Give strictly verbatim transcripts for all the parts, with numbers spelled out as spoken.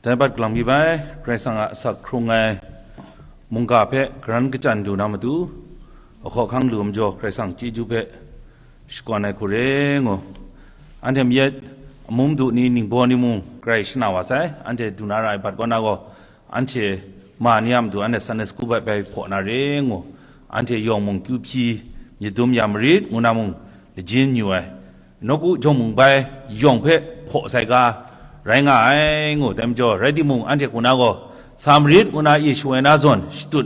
Dai bat galang mi bai, Karai Kasang a asak hkrung ai mungga hpe karan kachyan lu na matu, ahkaw ahkang lu ai majaw Karai Kasang chyeju hpe shakawn ai hku re ngu. Anhte mayat amu madu ni, ningbaw ni mung grai shana wa sai, anhte du na ra ai bat kaw na gaw, anhte ma ni a matu anhte Sunday school bai bai hpaw na re ngu. Anhte yawng mung kyu hpyi myit dum ya marit ngu na mung lajin yu ai. Nawku jawng mung bai yawng hpe hpaw sai ga, rai nga ai ngu, dai majaw, rai timung, anhte hku na gaw, sa marit ngu na, Yesu ai na zawn shatut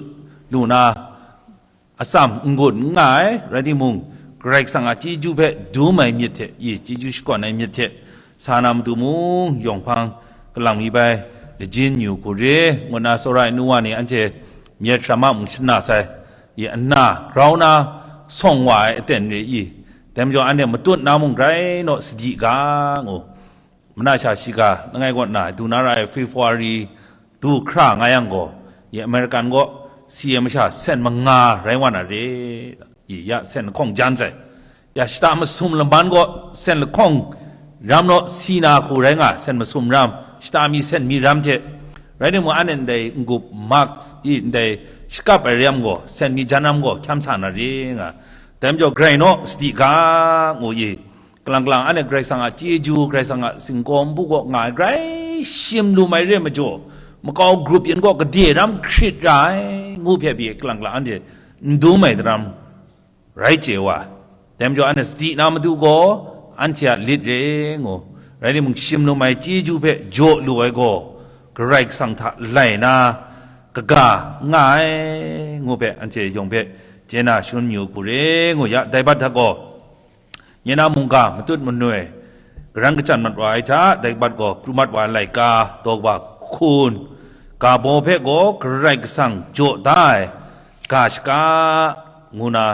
lu na, atsam n-gun n nga ai, rai timung, Karai Kasang a chyeju hpe dum ai myit hte, i chyeju shakawn ai myit hte, sa na matu mung, yawng hpang kalang mi bai, lajin yu hku re, ngu na, tsawra ai nu wa ni anhte myit hkra ma mung shana sai, i ana grau na sawng wa ai aten re i, dai majaw anhte matut na mung grai naw sadi ga ngu. Mana sha shiga langai kaw na du na ra ai February du hkra nga yang gaw, i American gaw si ai masha sen manga rai wa na re, i ya sen lahkawng jan sai. Ya shata masum laman gaw sen lahkawng ram naw si na hku rai nga, sen masum ram, shata mi sen mi ram hte. Rai timung, anhte ndai n-gup mark i ndai shakap ai ram gaw, sen mi jan ram gaw hkyam sa na re nga. Dai majaw grai naw sadi ga ngu i, kalang kalang anhte Karai Kasang a chyeju, Karai Kasang a singkaw npu kaw nga ai grai shim lu mai re majaw, makau grup yin gaw gade ram hkrit ra ai ngu hpe pyi kalang kalang anhte n dum ai daram rai chye wa. Dai majaw anhte sadi na matu gaw anhte a lit re ngu. Rai timung, shim lu mai chyeju hpe jaw lu ai gaw Karai Kasang hta lai na kaga nga ai ngu hpe anhte yawng hpe chye na shangun yu hku re ngu. Ya, dai bat hta gaw, nye na mungga matut manoi karan kachyan mat wa ai hta, dai bat gaw pru mat wa ai laika daw kaba hkun, ga baw hpe gaw Karai Kasang jaw da ai ga shaka ngu na,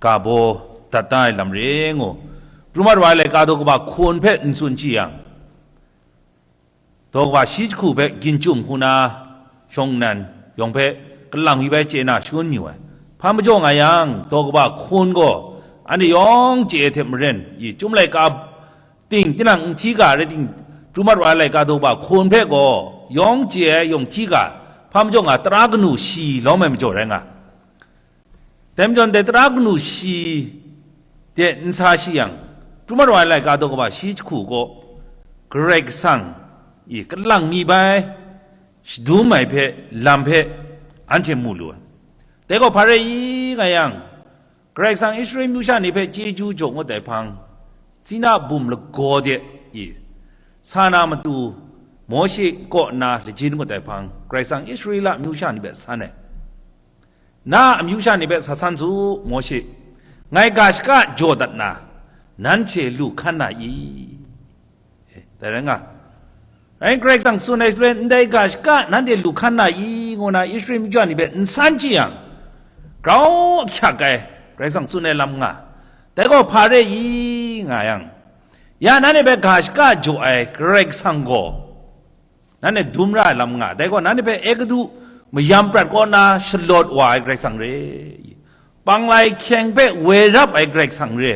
ga baw dat da ai lam re ngu. Pru mat wa ai laika daw kaba hkun hpe n tsun shi yang, daw kaba shi jahku hpe ginchum hku na shawng nnan yawng hpe kalang mi bai chye na shangun yu ai. Hpa majaw nga yang, daw kaba hkun gaw anhte yawng chye ai hte maren, i chyum laika ting tinang n hti ga rai ting, pru mat wa ai laika daw kaba hkun hpe gaw yawng chye ai yawng hti ga, hpa majaw nga tara kanu shi lawm ai majaw rai nga. Dai majaw ndai tara kanu shi de n sa shi yang, pru mat wa ai laika daw kaba shi jahku gaw Karai Kasang i kalang mi bai shadum ai hpe, lam hpe anhte mu lu ai. Dai gaw hpa rai i nga yang, Karai Kasang Israel myu sha ni hpe chyeju jaw ngut ai hpang, Sina bum lagaw de i sa na matu, Mawshe kaw nna lajin ngut ai hpang, Karai Kasang Israela myu sha ni hpe san ai. Na a myu sha ni hpe sa san su, Mawshe, ngai ga shaka jaw dat na, nanhte lu hkan na i? Eh, dai rai nga. Rai, Karai Kasang tsun ai shaloi, ndai ga shaka nanhte lu hkan na i, ngu na Israel myu sha ni hpe n san shi yang, grau ahkyak ai Karai Kasang tsun ai lam nga. Dai gaw hpa re i, nga yang, ya nanhte hpe ga shaka jaw ai Karai Kasang gaw, nanhte dum ra ai lam nga, dai gaw nanhte hpe Egutu mayam prat kaw na shalawt wa ai Karai Kasang re, panglai hkyeng hpe woi rap ai Karai Kasang re,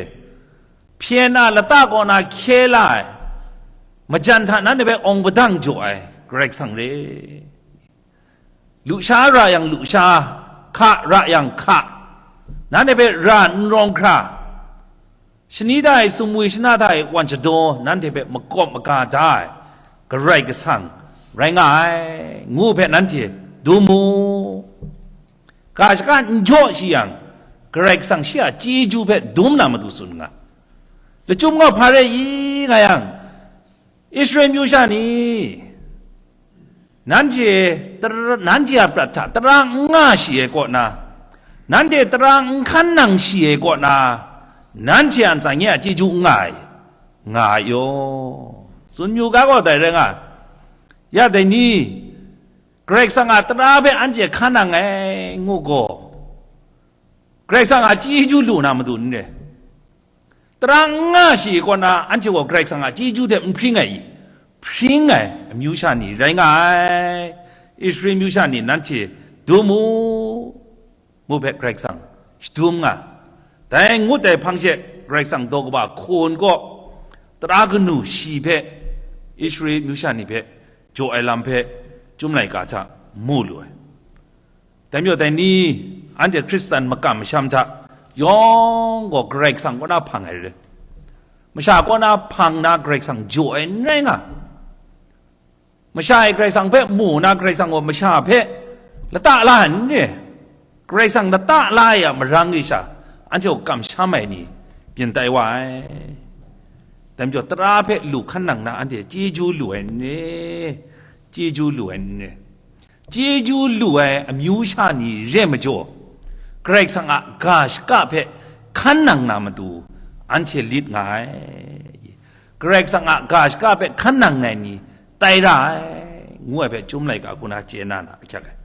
hpyen a lata kaw na hkye la ai, majan hta nanhte hpe awng padang jaw ai Karai Kasang re, lusha ra yang lusha, hka ra yang hka, nanhte hpe ra n rawng hkra, shani da ai sumwi shana da ai wan shadaw nanhte hpe makawp maga da ai Karai Kasang rai nga ai, ngu hpe nanhte dum mu. Ga shaka n jaw shi yang, Karai Kasang shi a chyeju hpe dum na matu tsun nga. Lachyum gaw hpa re i nga yang, Israel myu sha ni, nanhte tar-, nanhte a prat hta tara n nga shi ai kaw na, nanhte tara n hkan nang shi ai kaw na, nanhte a ntsa nye a chyeju n nga ai, nga ai yaw. Tsun yu ga gaw dai rai nga ai. Ya dai ni, Karai Kasang a tara hpe anhte hkan nang ai ngu gaw, Karai Kasang a chyeju lu na matu n re. Tara n nga shi kaw na, anhte gaw Karai Kasang a chyeju hte n hpring ai i? Hpring ai amyu sha ni rai nga ai. Israel myu sha ni nanhte dum mu, ngu hpe Karai Kasang shadum nga. Dai ngut ai hpang she Karai Kasang daw kaba hkawn kaw, tara kanu shi hpe, Israel myu sha ni hpe jaw ai lam hpe Chyum laika hta mu lu ai. Dai majaw dai ni, anhte Hkristan makam masham hta yawng gaw Karai Kasang kaw na hpang ai re. Masha kaw na hpang na Karai Kasang jaw ai n rai nga. Masha e Karai Kasang hpe mu na Karai Kasang gaw masha hpe lata la ai n re. Karai Kasang lata la ai a marang e sha, anhte gaw kamsham ai ni byin tai wa ai. Dai majaw tara hpe lu hkan nang na anhte chyeju lu ai n re, chyeju lu ai n re. Chyeju lu ai amyu sha ni re majaw, Karai Kasang a ga shaka hpe hkan nang na matu anhte lit nga ai. Karai Kasang a ga shaka hpe hkan nang ai ni tai ra ai, ngu ai hpe Chyum laika hku na chye na na ahkyak ai.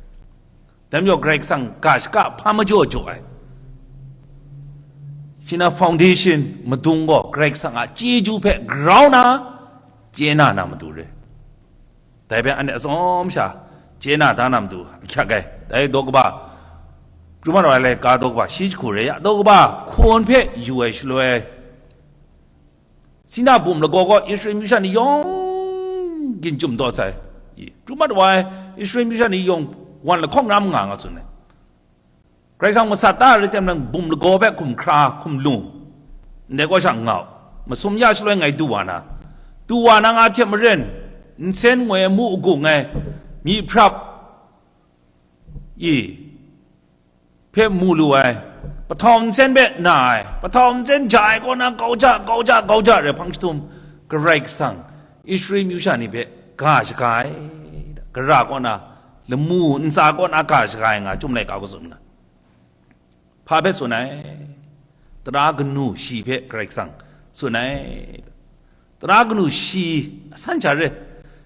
Dai majaw Karai Kasang ga shaka hpa majaw jaw ai. Shi na foundation madung gaw Karai Kasang a chyeju hpe grau na chye na na matu re. Dai hpe anhte atsawm sha chye na da na matu ahkyak ai. Dai daw kaba, Pru Mat Wa ai laika daw kaba shi jahku re ya, daw kaba hkawn hpe yu ai shaloi, Sina bum lagaw gaw Israel myu sha ni yawng ginjum daw sai. I, Pru Mat Wa ai, Israel myu sha ni yawng wan lahkawng ra manga nga tsun ai. Karai Kasang masat ta rai tim nang bum lagaw hpe hkum hkra, hkum lung, ndai kaw sha ngau, masum ya shaloi ngai du wa na, du wa na nga hte maren, nsen ngoi ai mu agung ai, myi hprap, i, hpe mu lu ai, pahtau nsen hpe na ai, pahtau nsen ja ai kaw na gau ja, gau ja, gau ja rai hpang jahtum, Karai Kasang, Israel myu sha ni hpe ga shaga ai, gara kaw na, lamu ntsa kaw na ga shaga ai nga Chyum laika kaw tsun nga. Hpa hpe tsun ai? Tara kanu shi hpe Karai Kasang tsun ai. Tara kanu shi asan sha re,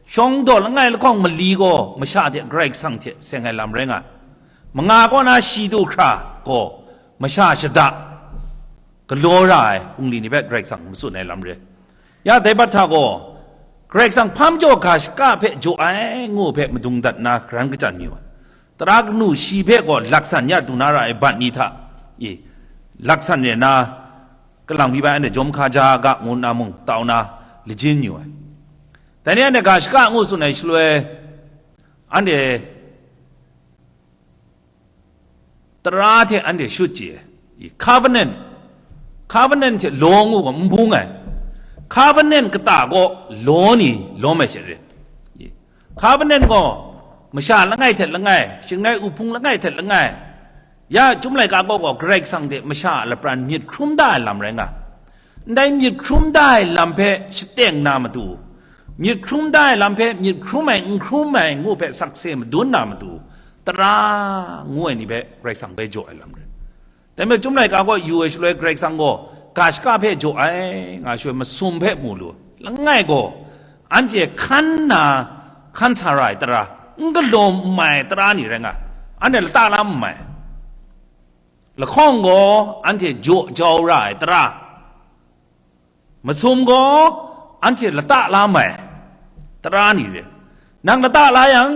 shawng daw langai lahkawng mali gaw masha hte Karai Kasang hte seng ai lam rai nga ai. Manga kaw na shi du hkra gaw masha shada galaw ra ai bungli ni hpe Karai Kasang matsun ai lam re. Ya dai bat hta gaw, Karai Kasang hpa majaw ga shaka hpe jaw ai ngu hpe madung dat nna karan kachyan mayu ai. Tara kanu shi hpe gaw laksan ya du na ra ai bat ni hta e, laksan re nna, kalang mi bai anhte jawm hka ja ga ngu nna mung tau na lajin yu ai. Dai ni anhte ga shaka ngu tsun ai shaloi, anhte tara hte anhte shut chye ai. I, covenant, covenant hte law ngu gaw n bung ai. Covenant kata gaw law ni lawm ai she re. I, covenant gaw masha langai hte langai, shingrai uhpung langai hte langai, ya Chyum laika gaw gaw Karai Kasang hte masha a lapran myit hkrum da ai lam rai nga. Ndai myit hkrum da ai lam hpe shateng na matu, myit hkrum da ai lam hpe myit hkrum ai, n hkrum ai ngu hpe sakse madun na matu, tara ngu ai ni hpe Karai Kasang bai jaw ai lam rai. Dai majaw Chyum laika gaw yu ai shaloi Karai Kasang gaw ga shaka hpe jaw ai nga shaloi masum hpe mu lu, langai gaw anhte hkan nna hkan sa ra ai tara, n galaw n mai ai tara ni rai nga, anhte lata la n mai. Lahkawng gaw anhte jaw jau ra ai tara, masum gaw anhte lata la mai tara ni re. Nang lata la yang,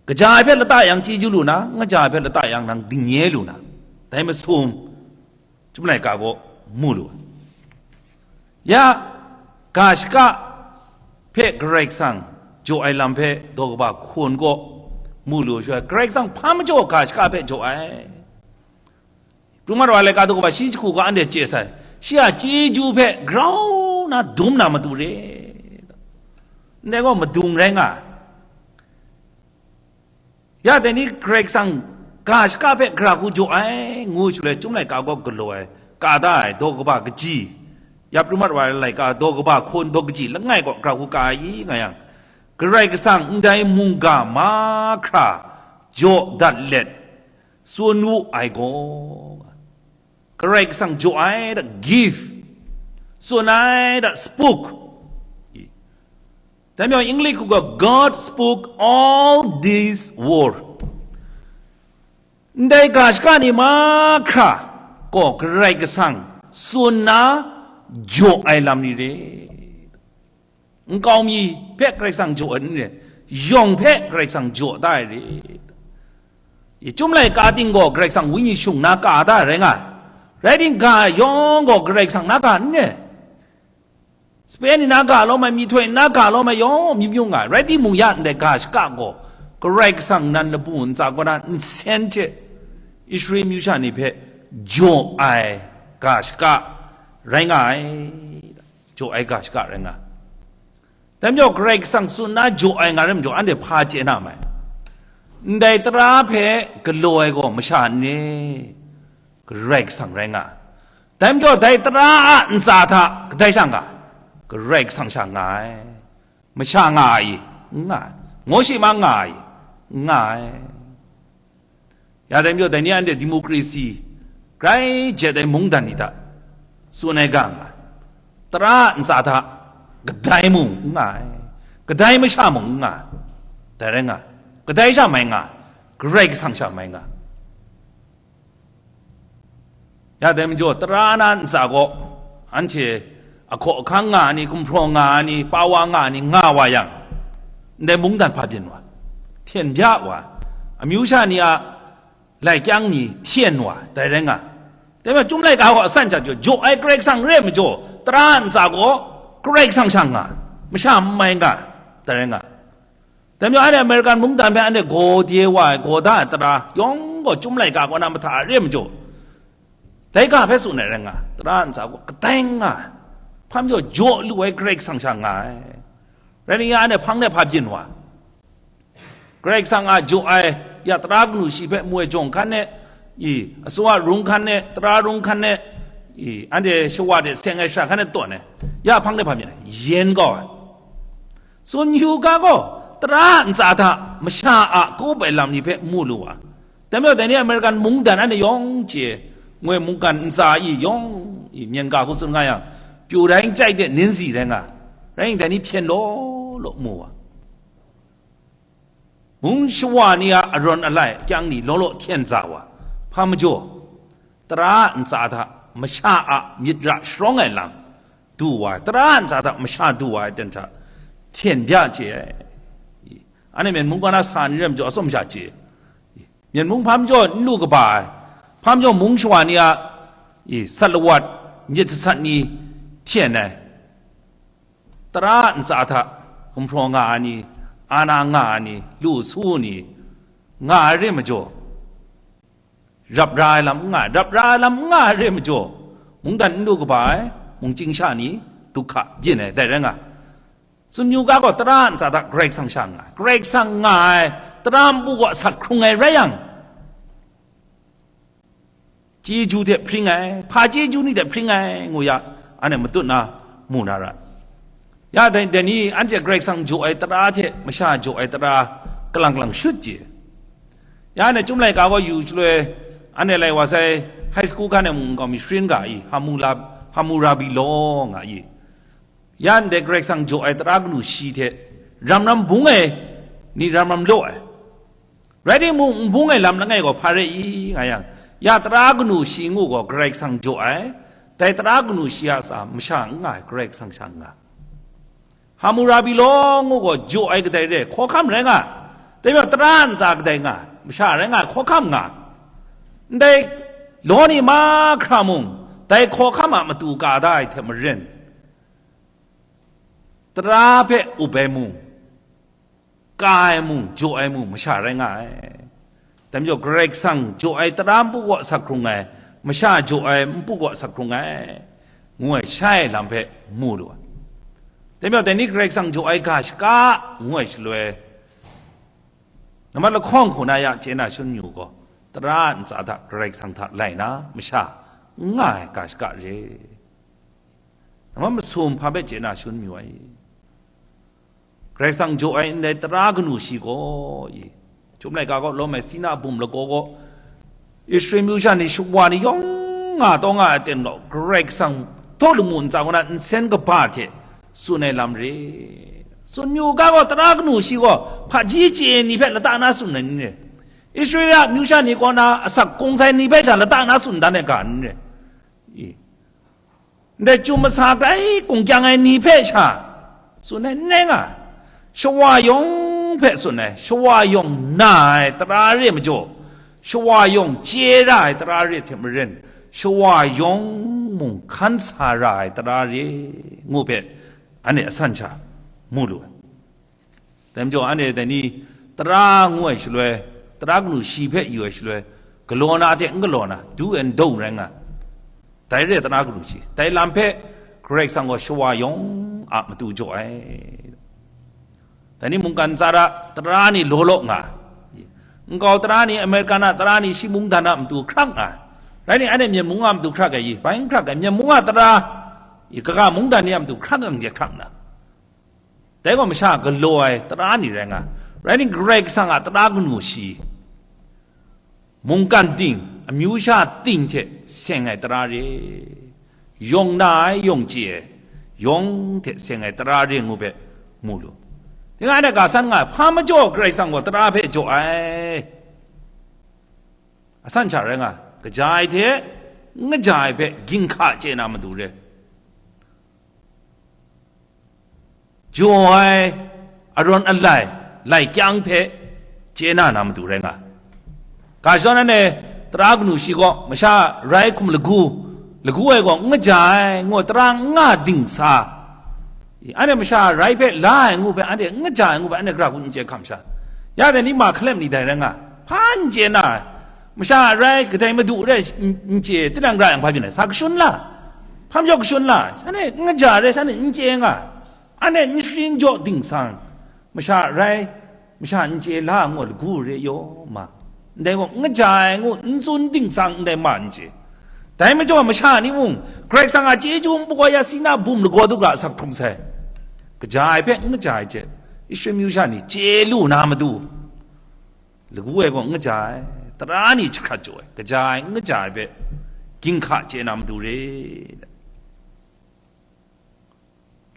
kaja ai hpe lata yang chyeju lu na, n kaja ai hpe lata yang nang dingnye lu na, dai masum Chyum laika gaw mu lu ai. Ya, ga shaka hpe Karai Kasang jaw ai lam hpe daw kaba hkawn gaw mu lu ai shaloi, Karai Kasang hpa majaw ga shaka hpe jaw ai. Pru Mat Wa ai laika daw kaba shi jahku ga anhte chye sai, shi a chyeju hpe grau na dum na matu re. Ndai gaw madung rai nga ai. Ya dai ni Karai Kasang ga shaka hpe gara hku jaw ai, ngu shaloi Chyum laika gaw galaw ai, ka da ai, daw kaba kaji, ya Pru Mat Wa ai laika daw kaba hkawn daw kaji langai gaw gara hku ka ai i nga yang, Karai Kasang ndai mungga mahkra jaw dat let, tsun wu ai gaw, Karai Kasang jaw ai da give, tsun ai da spoke. Dai majaw English hku gaw, God spoke all these word. Ndai ga shaka ni mahkra gaw Karai Kasang tsun na jaw ai lam ni re. Nkau mi hpe Karai Kasang jaw ai n re, yawng hpe Karai Kasang jaw da ai re. I Chyum laika ting gaw Karai Kasang Wenyi shung na ka da ai rai nga ai. Rai timung, ga yawng gaw Karai Kasang na ka n re. Sape ni na ga lawm ai, myihtoi ni na ga lawm ai, yawng myu myu nga ai. Rai timung, ya ndai ga shaka gaw Karai Kasang nan lamu ntsa kaw na nsen hte Israel myu sha ni hpe jaw ai ga shaka rai nga ai. Jaw ai ga shaka rai nga ai. Dai majaw Karai Kasang tsun na jaw ai nga rai majaw, anhte hpa chye na mai? Ndai tara hpe galaw ai gaw masha n re? Karai Kasang rai nga ai. Dai majaw dai tara a ntsa hta kadai sha nga? Karai Kasang sha nga ai. Masha nga ai? N nga ai. Mawshe ma nga ai? N nga ai. Ya dai majaw, dai ni anhte democracy grai jet ai mungdan ni hta tsun ai ga nga, tara a ntsa hta kadai mung n nga ai, kadai masha mung n nga ai. Dai rai nga, kadai sha mai nga, Karai Kasang sha mai nga. Ya dai majaw, tara na ntsa gaw anhte ahkaw ahkang nga ai ni, gumhpraw nga ai ni, pawa nga ai ni nga wa yang, ndai mungdan hpa byin wa, hten bya wa, amyu sha ni a lai kyang ni hten wa, dai rai nga. Dai majaw, Chyum laika gaw asan hta jaw, jaw ai Karai Kasang re ai majaw, tara a ntsa gaw Karai Kasang sha nga, masha n mai nga, dai rai nga. Dai majaw, anhte American mungdan hpe anhte gaw de wa ai, gaw da ai tara yawng gaw Chyum laika kaw na mahta re ai majaw, dai ga hpe tsun ai rai nga, tara a ntsa gaw kadai n nga ai. Hpa majaw, jaw lu ai Karai Kasang sha nga ai. Rai nna, ya anhte hpang de hpa byin wa? Karai Kasang a jaw ai, ya tara kanu shi hpe mu ai jawng hkan e, i, asawa rung hkan e, tara rung hkan e, i, anhte shawa de seng ai shara hkan e tawn ai, ya hpang de hpa byin ai, yen kau ai. Tsun yu ga gaw, tara a ntsa hta masha a kup ai lam ni hpe mu lu wa. Dai majaw, dai ni American mungdan anhte yawng chye, ngoi mungkan ntsa i yawng i myen ga hku tsun nga yang, pyu rai n chyai de, ninzi rai nga, rai nna dai ni hpyen law law mu wa. Mung shawa ni a arawn alai akyang ni law law hten za wa. Hpa majaw, tara a ntsa hta masha a myit ra sharawng ai lam du wa ai, tara a ntsa hta masha du wa ai ten hta hten bya chye ai. Anhte myen mung kaw na sa ni rai majaw, atsawm sha chye. Myen mung hpa majaw n lu kaba ai, hpa majaw mung shawa ni a, i, sat lawat, myit jasat ni hten ai. Tara a ntsa hta gumhpraw nga ai ni, ana nga ai ni, lu su ni, nga ai re majaw, rap ra ai lam n nga ai, rap ra ai lam n nga ai re majaw, mungdan n lu kaba ai, mungchying sha ni, du hka byin ai, dai rai nga ai. Tsun yu ga gaw, tara a ntsa hta Karai Kasang sha nga ai, Karai Kasang nga ai, tara npu kaw asak hkrung ai rai yang, chyeju hte hpring ai, hpa chyeju ni hte hpring ai, ngu ya, anhte matut na mu na ra. Ya dai, dai ni anhte Karai Kasang jaw ai tara hte masha jaw ai tara kalang kalang shut chye. Ya anhte Chyum laika gaw yu shaloi, anhte lai wa sai, high school hkan e mung nkau mi sharin ga i, Hammura-, Hammurabi law nga i. Ya ndai Karai Kasang jaw ai tara kanu shi hte ram ram bung ai ni ram ram law ai. Rai timung, n bung ai lam langai gaw hpa rai i, nga yang, ya tara kanu shi ngu gaw Karai Kasang jaw ai, dai tara kanu shi a tsa masha n nga ai, Karai Kasang sha n nga. Hammurabi law ngu gaw jaw ai kadai re ai, hkawhkam rai nga ai. Dai majaw tara a ntsa kadai nga ai, masha rai nga ai, hkawhkam nga ai. Ndai law ni mahkra mung, dai hkawhkam a matu ka da ai hte maren, tara hpe up ai mung, ka ai mung, jaw ai mung, masha rai nga ai. Dai majaw, Karai Kasang jaw ai tara npu kaw asak hkrung ai, masha jaw ai npu kaw asak hkrung ai, ngu ai, sha ai lam hpe mu lu ai. Dai majaw, dai ni Karai Kasang jaw ai ga shaka, ngu ai shaloi, nambat lahkawng hku na ya chye na shun yu gaw, tara a ntsa hta Karai Kasang hta lai na, masha n nga ai ga shaka re. Nambat masum hpa hpe chye na shun yu ai. Karai Kasang jaw ai ndai tara kanu shi gaw, i, Chyum laika kaw lawm ai Sina bum lagaw gaw, Israel myu sha ni, shawa ni yawng nga taw nga ai aten gaw, Karai Kasang htaw lamu ntsa kaw na nsen kaba hte tsun ai lam re. Tsun yu ga gaw, tara kanu shi gaw hpaji chye ni hpe lata na tsun ai ni re? Israela myu sha ni kaw na asak kung sai ni hpe sha lata na tsun dan ai ga ni re? I, ndai chyum masa grai kung kyang ai ni hpe sha tsun ai n rai nga ai. Shawa yawng hpe tsun ai, shawa yawng na ai tara re majaw, shawa yawng chye ra ai tara re hte maren, shawa yawng mung hkan sa ra ai tara re ngu hpe anhte asan sha mu lu ai. Dai majaw, anhte dai ni tara ngu ai shaloi, tara kanu shi hpe yu ai shaloi, galaw na hte n galaw na, do and don't rai nga. Dai re tara kanu shi. Dai lam hpe Karai Kasang gaw shawa yawng a matu jaw ai. Dai ni mungkan tsara tara ni law law nga. Nkau tara ni, Amerika na tara ni, shi mungdan a matu hkrak nga. Rai ni, anhte Myen mung a matu hkrak ai i, bai n hkrak ai, Myen mung a tara, i, kaga mungdan ni a matu hkrak yang je hkrak na. Dai gaw masha galaw ai tara ni rai nga. Rai ni, Karai Kasang a tara kanu shi, mungkan ting, amyu sha ting hte seng ai tara re, yawng na ai, yawng chye ai, yawng hte seng ai tara re ngu hpe mu lu. Tinga anhte ga san nga ai, hpa majaw Karai Kasang gaw tara hpe jaw ai. Asan sha rai nga, kaja ai hte n kaja ai hpe ginhka chye na matu re. Jaw ai, arawn alai, lai kyang hpe chye na na matu rai nga. Ga shadawn anhte tara kanu shi gaw masha rai hkum lagu, lagu ai gaw n kaja ai, ngu tara n nga ding sa. Anhte masha rai hpe la ai ngu hpe, anhte n kaja ai ngu hpe, anhte gara hku n chye hkam sha. Ya dai ni ma hkalem ni dai rai nga, hpa n chye na ai. Masha rai kadai madu rai n, n chye, tinang ra yang hpa byin ai, sa kashun la, hpa majaw kashun la, shanhte n kaja rai, shanhte n chye nga, anhte n shari n jaw ding sang, masha rai, masha n chye la ngu lagu re yaw ma, ndai gaw n kaja ai ngu n tsun ding sang, ndai ma n chye. Dai majaw masha ni mung, Karai Kasang a chyeju npu gaw ya si na bum lagaw du ga asak hkrung sai, kaja ai hpe n kaja ai hte, Israel myu sha ni chye lu na matu, lagu ai gaw n kaja ai, tara ni jahkrat jaw ai, kaja ai n kaja ai hpe ginhka chye na matu re.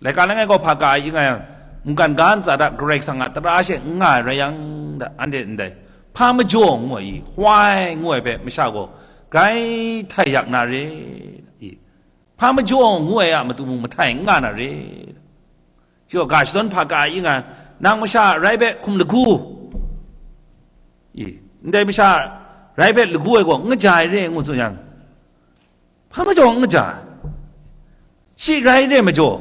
Laika langai gaw hpa ka ai nga yang, mungkan ga ntsa hta Karai Kasang a tara she n nga ai rai yang, da, anhte ndai, hpa majaw ngu ai i, why ngu ai hpe masha gaw grai htai yak na re i, hpa majaw ngu ai a matu mung mahtai n nga na re. Shi gaw ga shadawn hpa ka ai nga, nang masha rai hpe hkum lagu i, ndai masha rai hpe lagu ai gaw n kaja ai re ngu tsun yang, hpa majaw n kaja ai. Shi rai re majaw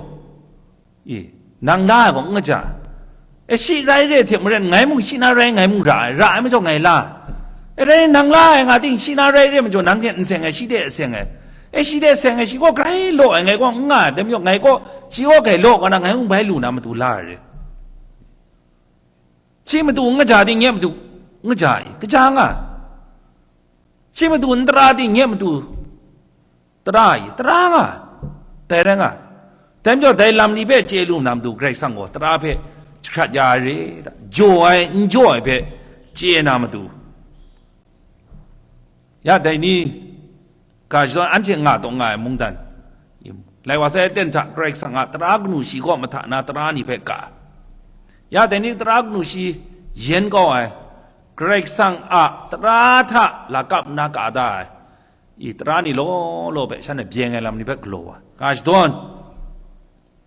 i, nang la ai gaw n kaja ai. E, shi rai re hte maren, ngai mung shi na rai, ngai mung ra ai, ra ai majaw ngai la ai. E, rai nang la ai nga ting, shi na rai re majaw, nang hte n seng ai, shi hte seng ai. E, shi hte seng ai, shi gaw grai law ai, ngai gaw n nga ai, dai majaw ngai gaw shi gaw grai law kaw na, ngai mung bai lu na matu la ai re. Shi matu n kaja ting, nye matu n kaja i, kaja nga. Shi matu n tara ting, nye matu tara i, tara nga, dai rai nga. Dai majaw dai lam ni hpe chye lu na matu, Karai Kasang gaw tara hpe jahkrat ya ai re, jaw ai, n jaw ai hpe chye na matu. Ya dai ni, ga shadawn anhte nga taw nga ai mungdan, lai wa sai aten hta Karai Kasang a tara kanu shi kaw mahta na tara ni hpe ka. Ya dai ni tara kanu shi yen kau ai, Karai Kasang a tara hta lakap nna ka da ai, i tara ni law law hpe shanhte byeng ai lam ni hpe galaw wa, ga shadawn.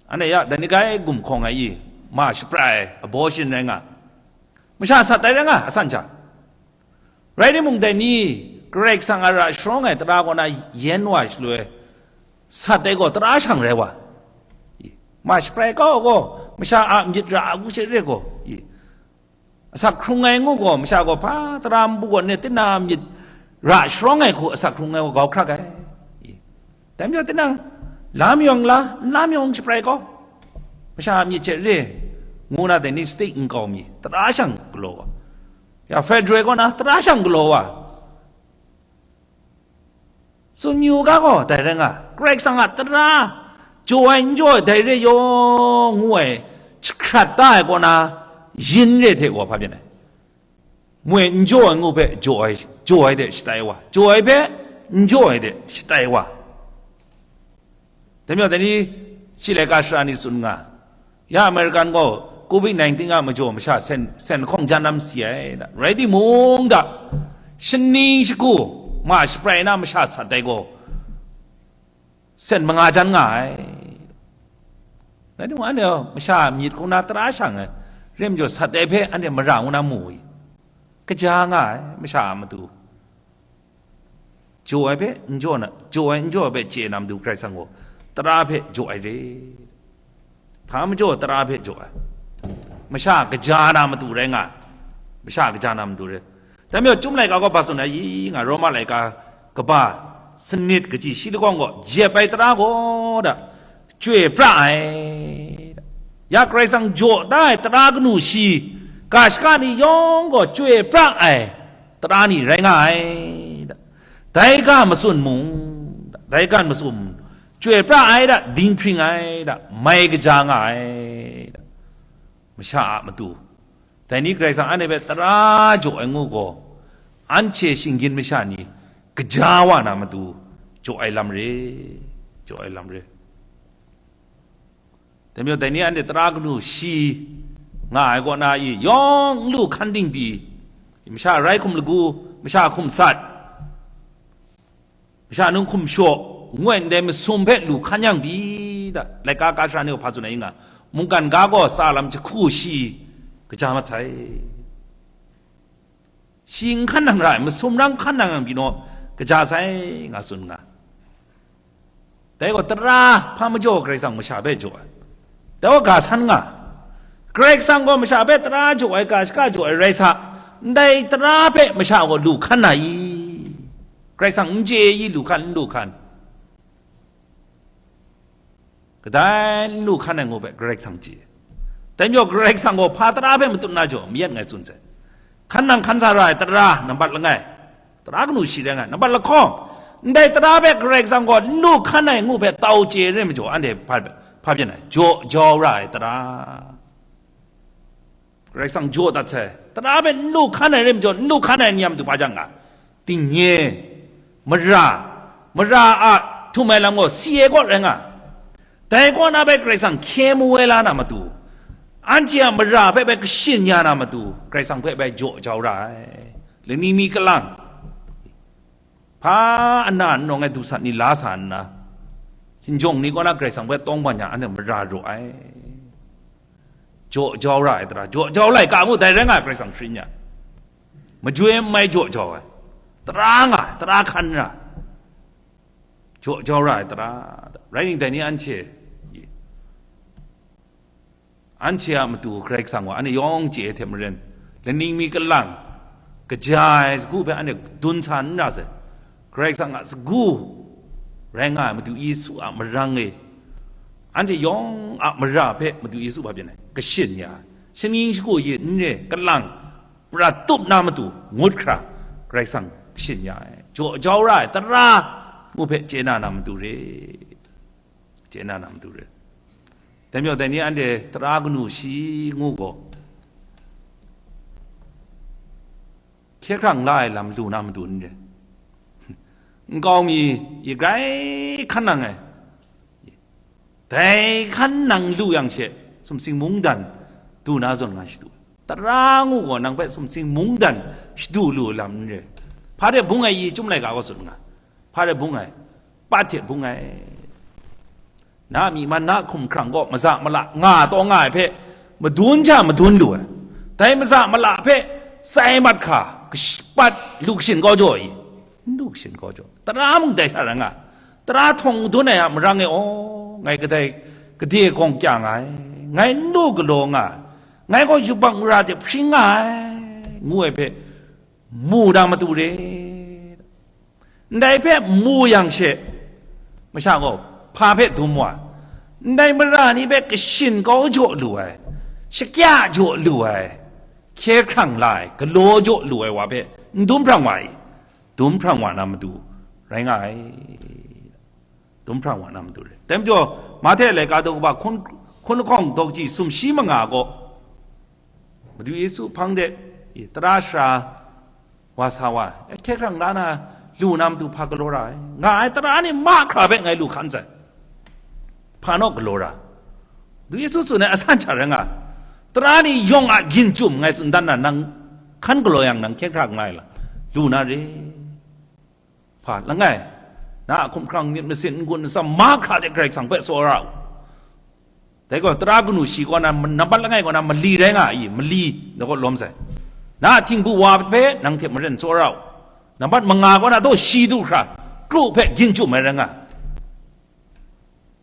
Anhte ya, dai ni grai gumhkawng ai i, ma shaprai ai, abortion rai nga, masha sat ai rai nga, asan sha. Rai timung, dai ni, Karai Kasang a ra sharawng ai tara kaw na yen wa shaloi, sat ai gaw tara shang rai wa. I, ma shaprai kau gaw, masha a myit ra a ngu she re gaw, i, asak hkrung ai ngu gaw, masha gaw hpa tara npu gaw, ne, tinang a myit ra sharawng ai hku asak hkrung ai gaw grau hkrak ai. I, dai majaw tinang, lam yawng la, n lam yawng shaprai kau, masha a myit hte re, ngu na dai ni state nkau mi, tara shang galaw wa. Ya federal kaw na tara shang galaw wa. Tsun yu ga gaw, dai rai nga, Karai Kasang a tara, jaw ai n jaw ai dai re yaw ngu ai, jahkrat da ai kaw na, yin re hte gaw hpa byin ai. Moi n jaw ai ngu hpe jaw ai, jaw ai de shatai wa, jaw ai hpe n jaw ai de shatai wa. Dai majaw dai ni, shi laika shara ni tsun nga, ya American gaw covid nineteen a majaw masha sen, sen lahkawng jan lam si ai, rai timung da, shani shagu ma shaprai na masha sat ai gaw, sen manga jan nga ai. Rai timung, anhte masha myit hku na tara shang ai, re majaw sat ai hpe anhte mara ngu na mu i, kaja nga ai, masha a matu. Jaw ai hpe n jaw na, jaw ai n jaw ai hpe chye na matu Karai Kasang gaw tara hpe jaw ai re. Hpa majaw tara hpe jaw ai. Masha kaja na matu rai nga ai. Masha kaja na matu rai. Dai majaw, Chyum laika gaw hpa tsun ai, i nga Roma laika kaba sanit kaji shi lahkawng gaw, jep ai tara gaw da, chyoi pra ai. Ya Karai Kasang jaw da ai tara kanu shi, ga shaka ni yawng gaw chyoi pra ai tara ni rai nga ai. Dai ga matsun mung, dai ga matsun mung, chyoi pra ai da, dinghpring ai da, mai kaja nga ai da. Masha a matu, dai ni Karai Kasang anhte hpe tara jaw ai ngu gaw, anhte shinggyim masha ni kaja wa na matu jaw ai lam re, jaw ai lam re. Dai majaw, dai ni anhte tara kanu shi nga ai kaw na i, yawng n lu hkan dingbi, masha rai hkum lagu, masha hkum sat, masha nung hkum shaw, ngoi ndai masum hpe lu hkan yang pyi da, laika ka sara ni gaw hpa tsun ai nga, mungkan ga gaw tsa lam jahku shi kaja mat sai. Shi n hkan nang ra ai, masum rang hkan nang yang pyi naw, kaja sai nga tsun nga. Dai gaw tara hpa majaw Karai Kasang masha hpe jaw ai. Dai gaw ga san nga. Karai Kasang gaw masha hpe tara jaw ai, ga shaka jaw ai rai sa, ndai tara hpe masha gaw lu hkan na i? Karai Kasang n chye i, lu hkan, n lu hkan. Kadai n lu hkan ai ngu hpe Karai Kasang chye. Dai majaw Karai Kasang gaw hpa tara hpe matut na jaw, mayat ngai tsun sai. Hkan nang hkan sa ra ai tara nambat langai, tara kanu shi rai nga ai, nambat lahkawng, ndai tara hpe Karai Kasang gaw n lu hkan ai ngu hpe tau chye re majaw, anhte hpa, hpa byin ai, jaw jau ra ai tara. Karai Kasang jaw dat sai. Tara hpe n lu hkan ai rai majaw, n lu hkan ai ni a matu hpa jang nga? Dingnye, mara, mara a htum ai lam gaw si ai kaw rai nga. Dai kaw na hpe Karai Kasang hkye mu ai la na matu, anhte a mara hpe bai kashin ya na matu, Karai Kasang hpe bai jaw jau ra ai. Lani mi kalang, hpa ana n nawng ai du sat ni la sa nna, hkinjawng ni kaw na Karai Kasang hpe tawng ban yang, anhte mara raw ai. Jaw jau ra ai tara, jaw jau laika mung dai rai nga ai, Karai Kasang sharin ya, majoi n mai jaw jau ai, tara nga ai, tara hkan ra, jaw jau ra ai tara, rai ning dai ni anhte, anhte a matu Karai Kasang gaw anhte yawng chye ai hte maren, laning mi kalang, kaja ai sagu hpe anhte dun sa n ra sai. Karai Kasang a sagu rai nga ai Madu Yesu a marang e, anhte yawng a mara hpe Madu Yesu hpa byin ai, kashin ya ai, shaning shagu yin n re, kalang, pra tup na matu ngut hkra, Karai Kasang kashin ya ai, jaw jau ra ai tara ngu hpe chye na na matu re, chye na na matu re. Dai majaw dai ni anhte tara kanu shi ngu gaw, hkye hkrang la ai lam lu na matu n re. Nkau mi, i grai hkan nang ai, dai hkan nang lu yang she, sumsing mungdan du na zawn nga shadu. Tara ngu gaw nang hpe sumsing mungdan shadu lu ai lam n re. Hpa de bung ai, i Chyum laika gaw tsun nga, hpa de bung ai, pat hte bung ai. Na a myi man, na a hkumhkrang gaw maza mala nga taw nga ai hpe madun hta madun lu ai. Dai maza mala hpe tsai mat hkra, kash-, pat lu kashin kau jaw i? N lu kashin kau jaw. Tara mung dai hta rai nga, tara htawng dun ai a marang e, aw, ngai kadai gade gawng kya nga ai, ngai n lu galaw nga ai, ngai gaw yubak mara de hpring nga ai, ngu ai hpe mu na matu re. Ndai hpe mu yang she, masha gaw hpa hpe dum wa? Ndai mara ni hpe kashin kau jaw lu ai, shakya jaw lu ai, hkye hkrang la ai, galaw jaw lu ai wa hpe n dum hprang wa i? Dum hprang wa na matu rai nga ai, dum hprang wa na matu re. Dai majaw, Mahte laika daw kaba hkun, hkun lahkawng daw kaji sumshi manga gaw, Madu Yesu hpang de, i, tara sara wa sa wa, hkye hkrang la na, lu na matu hpa galaw ra ai? Nga ai tara ni mahkra hpe ngai lu hkan sai. Hpa naw galaw ra? Madu Yesu tsun ai asan hta rai nga, tara ni yawng a ginchum ngai tsun dan na, nang hkan galaw yang, nang hkye hkrang la ai la, lu na re. Hpa langai, na a hkumhkrang, myit masin, n-gun n-sam mahkra de Karai Kasang hpe tsaw ra u. Dai gaw, tara kanu shi kaw na, nambat langai kaw na mali rai nga ai, mali, na kaw lawm sai. Na a htingbu wa hpe nang hte maren tsaw ra u. Nambat manga kaw na daw shi du hkra, kru hpe ginchum ai rai nga.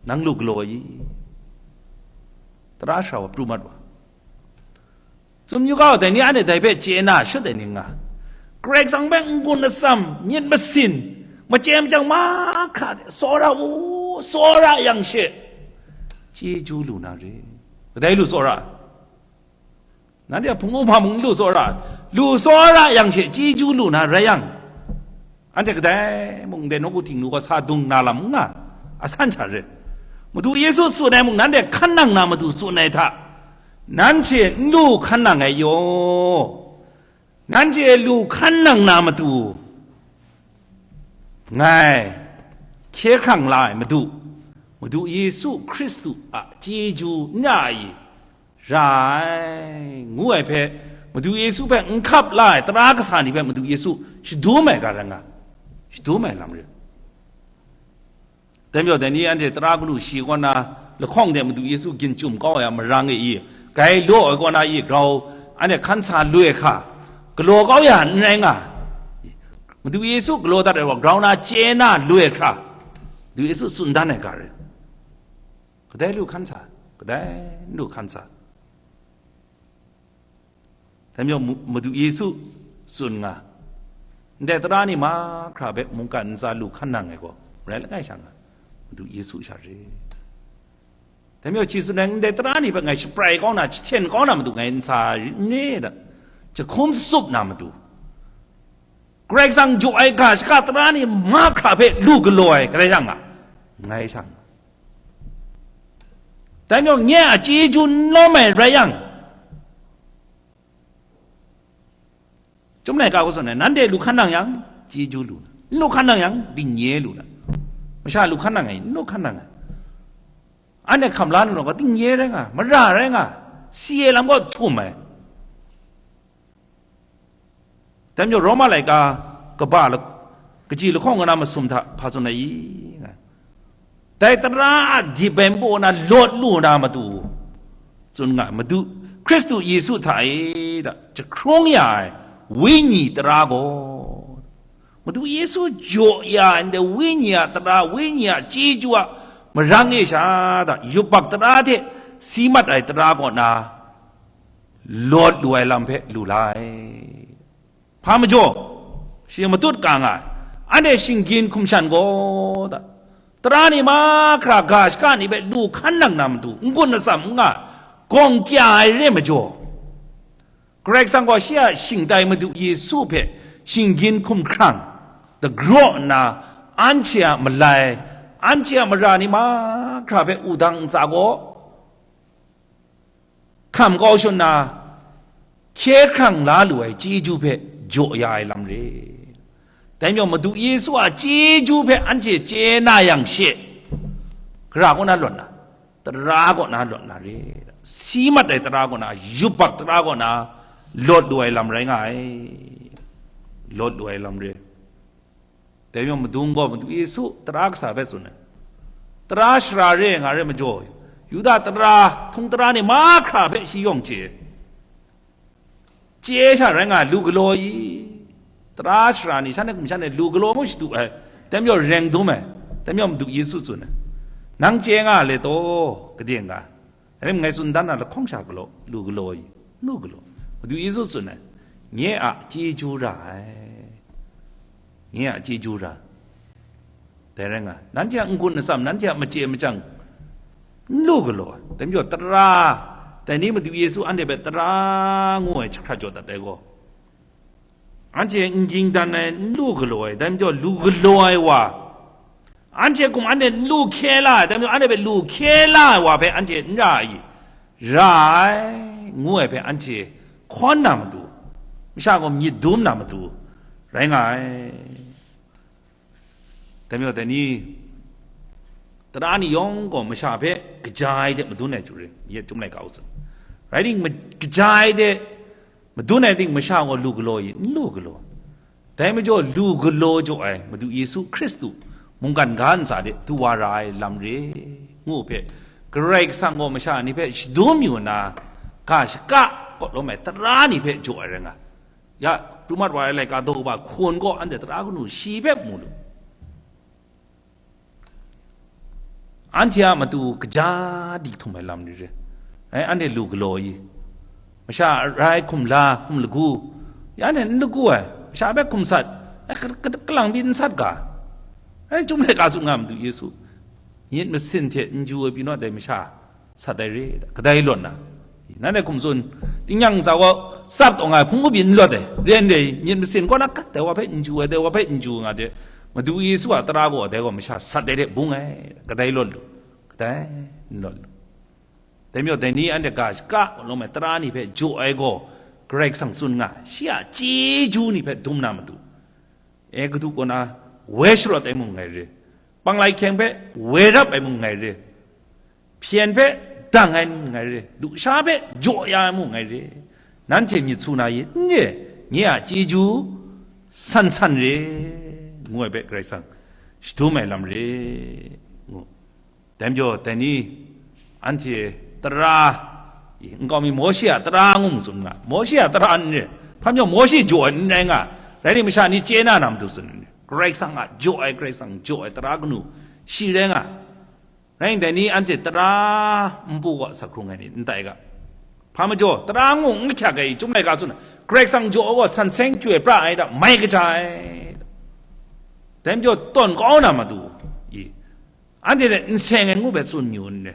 Nang lu galaw i? Tara shara wa pru mat wa. Tsun yu ga, dai ni anhte dai hpe chye na shut ai ni nga. Karai Kasang hpe n-gun atsam, myit masin, machye machyang mahkra de tsawra u, tsawra yang she, chyeju lu na re. Kadai lu tsawra? Nanhte a hpung u hpa mung n lu tsawra, lu tsawra yang she chyeju lu na rai yang, anhte kadai mung de nawku Htingnu gaw sa dung na lam n nga, asan hta re. Madu Yesu tsun ai mung nanhte hkan nang na matu tsun ai hta, nanhte n lu hkan nang ai yaw, nanhte lu hkan nang na matu, ngai hkye hkrang la ai Madu, Madu Yesu Hkristu a chyeju n ra ai, ra ai, ngu ai hpe, Madu Yesu hpe n hkap la ai tara kasa ni hpe Madu Yesu shadum ai ga rai nga, shadum ai lam rai. Dai majaw, dai ni anhte tara kanu shi kaw na lahkawng de Madu Yesu gyin chyum kau ai a marang e i, gai law ai kaw na i grau, anhte hkan sa lu ai hkra, galaw kau ya n rai nga. Madu Yesu galaw dat ai gaw, grau na chye na lu ai hkra, Madu Yesu tsun dan ai ga rai. Kadai lu hkan sa, kadai n lu hkan sa. Dai majaw, Mu-, Madu Yesu tsun nga, ndai tara ni mahkra hpe mungkan ntsa lu hkan nang ai gaw, marai langai sha nga, Madu Yesu sha re. Dai majaw, shi tsun ai, ndai tara ni hpe ngai shaprai kau na, jahten kau na matu ngai ntsa n re da, jahkum sasup na matu, Karai Kasang jaw ai ga shaka tara ni mahkra hpe lu galaw ai, karai yang nga, ngai sha nga. Dai majaw, nye a chyeju n lawm ai rai yang, Chyum laika hku tsun ai, nanhte lu hkan nang yang, chyeju lu na, n lu hkan nang yang, dingye lu na. Masha lu hkan nang ai, n lu hkan nang ai. Anhte hkam la lu na gaw, dingye rai nga, mara rai nga, si ai lam gaw htum ai. Dai majaw, Roma laika kaba la-, kaji lahkawng kaw na masum hta hpa tsun ai i? Dai tara a dip ai npu na lawt lu na matu, tsun nga ai, Madu Hkristu Yesu hta e da jahkrung ya ai Wenyi tara gaw, Madu Yesu jaw ya ai ndai Wenyi a tara, Wenyi a chyeju a marang e sha da, yubak tara hte si mat ai tara kaw na lawt lu ai lam hpe lu la ai. Hpa majaw, shi matut ka nga ai, anhte shinggyim hkum shan gaw da, tara ni mahkra ga shaka ni hpe lu hkan nang na matu, n-gun atsam n nga, gawng kya ai re majaw, Karai Kasang gaw shi a shingtai Madu Yesu hpe shinggyim hkumhkrang dagraw nna, anhte a malai, anhte a mara ni mahkra hpe wudang ntsa gaw, hkam kau shun na, hkye hkrang la lu ai chyeju hpe jaw ya ai lam re. Dai majaw, Madu Yesu a chyeju hpe anhte chye na yang she, gara kaw na lawt na, tara kaw na lawt na re. Si mat ai tara kaw na, yubak tara kaw na lawt lu ai lam rai nga ai. Lawt lu ai lam re. Dai majaw, madung gaw Madu Yesu tara kasa hpe tsun ai. Tara shara re nga re majaw, Yuda tara, htung tara ni mahkra hpe shi yawng chye. Chye sha rai nga, lu galaw i? Tara shara ni, shan hkum shan e lu galaw mu shadu ai, dai majaw reng dum ai, dai majaw Madu Yesu tsun ai, nang chye nga le taw, gade nga. Rai nme ngai tsun dan na lahkawng sha galaw, lu galaw i? Lu galaw. Madu Yesu tsun ai, nye a chyeju ra ai. Nye a chyeju ra. Dai rai nga, nanhte a n-gun atsam, nanhte a machye machyang, n lu galaw ai. Dai majaw, tara, dai ni Madu Yesu anhte hpe tara ngu ai jahkrat jaw dat ai gaw, anhte n ging dan ai, n lu galaw ai, dai majaw, lu galaw ai wa, anhte hkum anhte n lu hkye la ai, dai majaw, anhte hpe lu hkye la ai wa hpe anhte n ra ai, ra ai, ngu ai hpe anhte hkawn na matu, masha gaw myit dum na matu, rai nga ai. Dai majaw, dai ni, tara ni yawng gaw masha hpe kaja ai de madun ai chyu re, ye Chyum laika hku tsun. Rai timung, ma-, kaja ai de madun ai ting masha gaw lu galaw i? N lu galaw. Dai majaw, lu galaw jaw ai Madu Yesu Hkristu mungkan ga ntsa de du wa ra ai lam re, ngu hpe, Karai Kasang gaw masha ni hpe shadum yu nna, ga shaka kaw lawm ai tara ni hpe jaw ai rai nga. Ya, pru mat wa ai laika daw kaba hkun gaw anhte tara kanu shi hpe mu lu. Anhte a matu kaja di htum ai lam ni re. Ai, anhte lu galaw i, masha rai hkum la, hkum lagu, ya anhte n lagu ai, masha hpe hkum sat, ai, ka- ka- kalang pyi n sat ga. Ai, Chyum laika tsun nga Madu Yesu, myit masin hte n ju ai pyi naw dai masha sat ai re, kadai lawt na, nanhte hkum tsun, tingnyang ntsa gaw tsap taw nga ai hpung kabyin n lawt ai, re n re, myit masin kaw na kat dai wa hpe n ju ai, dai wa hpe n ju nga de, Madu Yesu a tara gaw dai gaw masha sat ai hte bung ai, kadai lawt lu, kadai n lawt lu. Dai majaw, dai ni anhte ga shaka lawm ai tara ni hpe jaw ai gaw, Karai Kasang tsun nga, shi a chyeju ni hpe dum na matu, e, kadu kaw na woi sharawt ai mung ngai re, panglai hkyeng hpe woi rap ai mung ngai re, hpyen hpe dang ai mung ngai re, lusha hpe jaw ya ai mung ngai re, nanhte myit su na i, n re, nye a chyeju san san re, ngu ai hpe Karai Kasang shadum ai lam re, ngu. Dai majaw, dai ni, anhte tara, i, nkau mi Mawshe a tara ngu tsun nga, Mawshe a tara n re, hpa majaw Mawshe jaw ai n rai nga, rai timung, masha ni chye na na matu tsun n re, Karai Kasang a jaw ai, Karai Kasang jaw ai tara kanu shi rai nga. Rai nna, dai ni anhte tara npu gaw asak hkrung ai ni n tai ga, hpa majaw, tara ngu n ahkyak ai, Chyum laika tsun, Karai Kasang jaw ai gaw san seng chyoi pra ai da, mai kaja ai. Dai majaw, tawn kau na matu, i, anhte hte n seng ai ngu hpe tsun yu n re.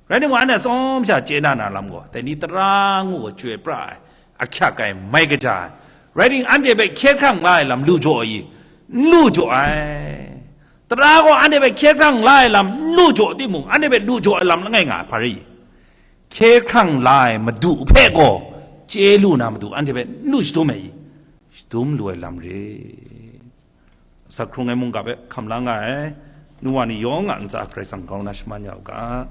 Rai timung, anhte tsawm sha chye na na lam gaw, dai ni tara ngu gaw chyoi pra ai, ahkyak ai, mai kaja ai. Rai timung, anhte hpe hkye hkrang la ai lam lu jaw ai i? N lu jaw ai. Tara gaw anhte hpe hkye hkrang la ai lam n lu jaw timung, anhte hpe lu jaw ai lam langai nga ai hpa rai i? Hkye hkrang la ai Madu hpe gaw chye lu na matu anhte hpe n lu shadum ai i? Shadum lu ai lam re. Asak hkrung ai mungga hpe hkam la nga ai, nu wa ni yawng a ntsa Karai Kasang grau na shaman ya u ga.